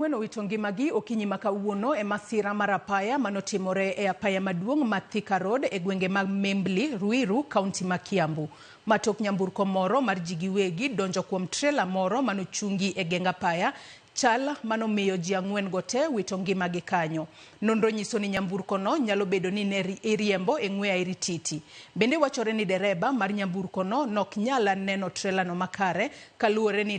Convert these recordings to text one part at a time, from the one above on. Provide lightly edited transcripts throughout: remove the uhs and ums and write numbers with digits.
Ang'wen owito ngimagi okinyi ma kawuono e masira mar apaya manotimore e apaya maduong' ma Thika Road e gwenge mag Membli, Ruiru, kaunti ma Kiambu. Matok nyamburko moro mar ji giwegi donjo kuom trela moro manochungi e geng apaya, chal manomiyo ji ang'wen go te wito ngimagi kanyo. Nonro nyiso ni nyamburko no nyalo bedo ni ne iriembo e ng'we airititi. Bende wachore ni dereba mar nyamburko no nok nyal neno trela no makare kaluwore ni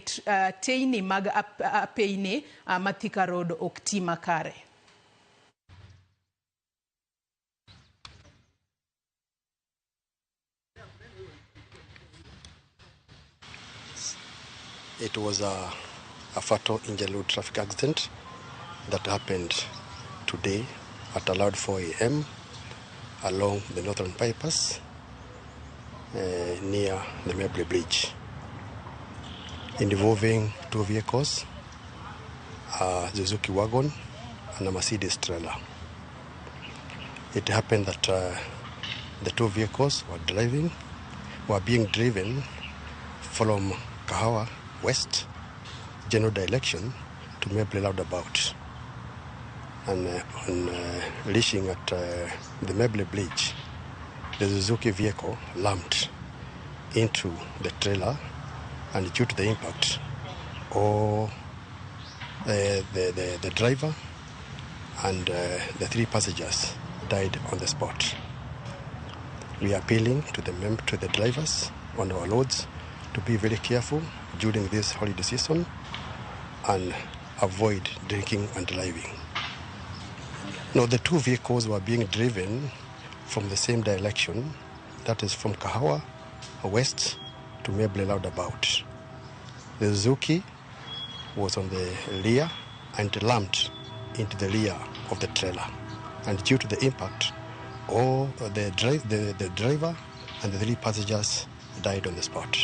teyni mag apeyni ma Thika Road ok ti makare. It was a fatal injury road traffic accident that happened today at around 4 a.m. along the Northern Bypass near the Membley Bridge, involving two vehicles, a Suzuki wagon and a Mercedes trailer. It happened that the two vehicles were being driven from Kahawa West general direction to Membley Roundabout. And on reaching at the Membley Bridge, the Suzuki vehicle lumped into the trailer, and due to the impact, all the driver and the three passengers died on the spot. We are appealing to the drivers on our roads to be very careful during this holiday season and avoid drinking and driving. Now, the two vehicles were being driven from the same direction, that is from Kahawa West to Membley Roundabout. The Suzuki was on the rear and lumped into the rear of the trailer. And due to the impact, all the driver and the three passengers died on the spot.